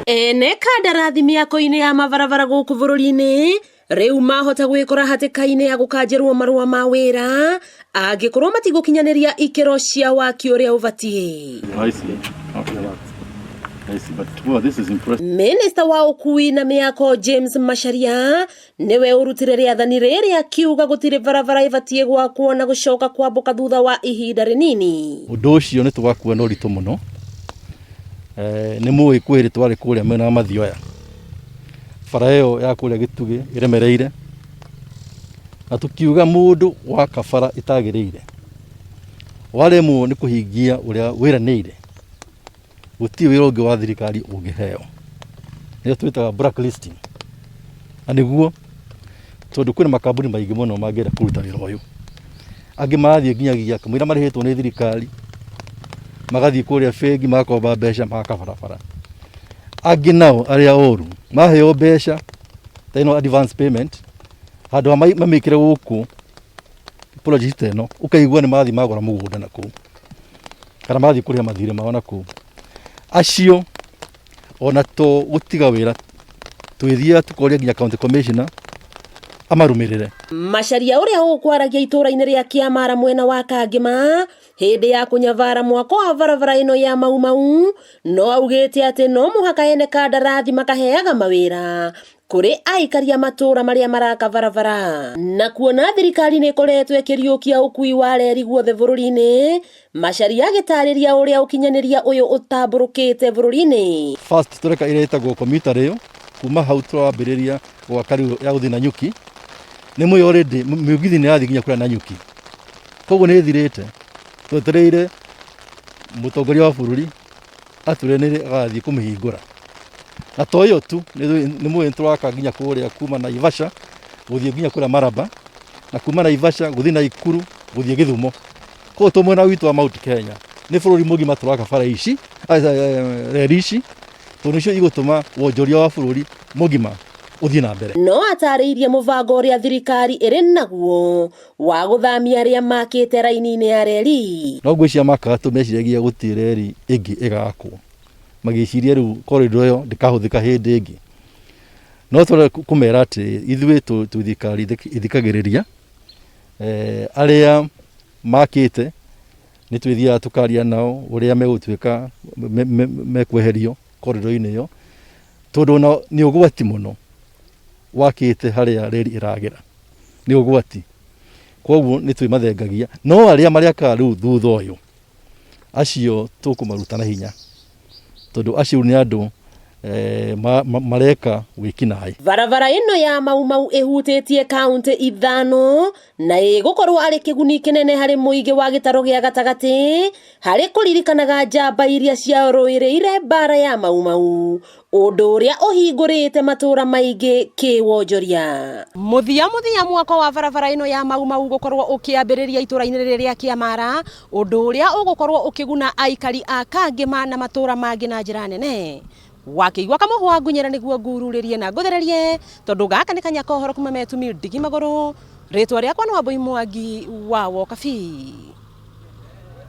Ene kandarathi mĩako-inĩ ya mabarabara gũkũ bũrũri-inĩ rĩu mahota gwĩkora hatĩka-inĩ ya gũkanjĩrwo marũa ma wĩra angĩkorwo matigũkinyanĩria ikĩro cia waki ũrĩa ũbatiĩ. I see. Okay. I see. But well, this is impressive. Minista wa ũkui na mĩako James Macharia nĩwe ũrutire rĩathani rĩrĩ akiuga gũtirĩ barabara ĩbatiĩ gwakwo na gũcoka kwambũka thutha wa ihinda rĩnini. Ũndũ ũcio nĩ tũgakuo na ũritũ mũno. Nĩ mũĩ kwĩ hĩndĩ twarĩ kũrĩa mwena wa Mathioya, bara ĩyo ya kũrĩa Gĩtugĩ ĩremereire, na tũkiuga mũndũ waka bara ĩtagĩrĩire, waremwo nĩ kũhingia ũrĩa wĩranĩire, gũtirĩ wĩra ũngĩ wa thirikari ũngĩheo. Nĩyo twĩtaga blacklisting. Na nĩguo tondũ kwĩna makambuni maingĩ mũno mangĩenda kũruta wĩra ũyũ. Angĩ marathiĩ nginyagia kamũira marĩhĩtwo nĩ thirikari, magathiĩ kũrĩa bengi magakomba mbeca magaka barabara. Angĩ nao arĩa oru maheo mbeca ta ĩno advance payment, handũ ha mamĩkĩre gũkũ project ta ĩno, ũkaigua nĩ mathiĩ magũra mũgũnda na kũu, kana mathiĩ kũrĩha mathirĩ mao na kũu. Acio ona to gũtiga wĩra twĩthiaga tũkoria nginya county commissioner amarũmĩrĩre. Macharia ũrĩa ũkwaragia itũũra-inĩ rĩa Kĩamara mwena wa Kangĩma hĩndĩ ya kũnyabara mwako wa barabara ĩno ya Mau Mau no augĩte atĩ no mũhaka ene kandarathi makaheaga mawĩra kũrĩ aikari a matũũra marĩa maraka barabara. Na kuona thirikari nĩ ĩkoretwo ĩkĩriũkia ũkui wa reri guothe bũrũri-inĩ, Macharia agĩtarĩria ũrĩa ũkinyanĩria ũyũ ũtambũrũkĩte bũrũri-inĩ. First tũreka ĩrĩa ĩtagwo commuter rail, kuma hau tũrambĩrĩria gwaka rĩu ya gũthiĩ Nanyuki. Nĩ mũĩ already mĩgithi nĩ ĩrathiĩ nginya kũrĩa Nanyuki, koguo nĩ ĩthirĩte. Twetereire mũtongoria wa bũrũri atwĩre nĩ rĩ agathiĩ kũmĩhingũra. Na to ĩyo tu, nĩ mũĩ nĩ tũraka nginya kũrĩa kuma Naivasha gũthiĩ nginya kũrĩa Maraba, na kuma Naivasha gũthiĩ Naikuru gũthiĩ Gĩthumo. Koguo twĩ mwena witũ wa Mount Kenya nĩ bũrũri mũgima tũraka bara ici, reri ici, tondũ nĩcio igũtũma wonjoria wa bũrũri mũgima ũthiĩ na mbere. No atarĩirie mũbango ũrĩa thirikari ĩrĩ naguo wa gũthamia arĩa makĩte raini-inĩ ya reri. No ngwĩciria makaga tũ meciragia gũtirĩ reri ĩngĩ ĩgakwo, magĩciria rĩu corridor ĩyo ndĩkahũthĩka hĩndĩ ĩngĩ. No tũrenda kũmera atĩ ithuĩ twĩ thirikari ĩthikagĩrĩria arĩa makĩte, nĩ twĩthiaga tũkaria nao ũrĩa megũtuĩka mekweherio corridor-inĩ ĩyo, tondũ ona nĩ ũgwati mũno wakĩte harĩa reri ĩragera, nĩ ũgwati. Koguo nĩ twĩmathengagia, no arĩa marĩakaga rĩu thutha ũyũ, acio tũkũmaruta na hinya, tondũ acio rĩu nĩ andũ mareka wĩkinaĩ. Barabara ĩno ya Mau Mau ĩhutĩtie kauntĩ ithano na ĩgũkorwo arĩ kĩguni kĩnene harĩ mũingĩ wa gĩtarũ gĩa gatagatĩ harĩ kũririkanaga njamba iria ciarũĩrĩire mbara ya Mau Mau, ũndũ ũrĩa ũhingũrĩte matũũra maingĩ kĩwonjoria. Mũthia mũthia mwako wa barabara ĩno ya Mau Mau gũkorwo ũkĩambĩrĩria itũũra-inĩ rĩrĩ rĩa Kĩamara, ũndũ ũrĩa ũgũkorwo ũkĩguna aikari a Kangĩma na matũũra mangĩ na njĩra nene. Wakĩigua kamũhwa ngunyĩra nĩguo ngururĩrie na ngũthererie, tondũ gaka nĩ kanya ka ũhoro kuma Metumi ndigi magũrũ. Rĩtwa rĩakwa nĩ Wambui Mwangi wa Wokabi.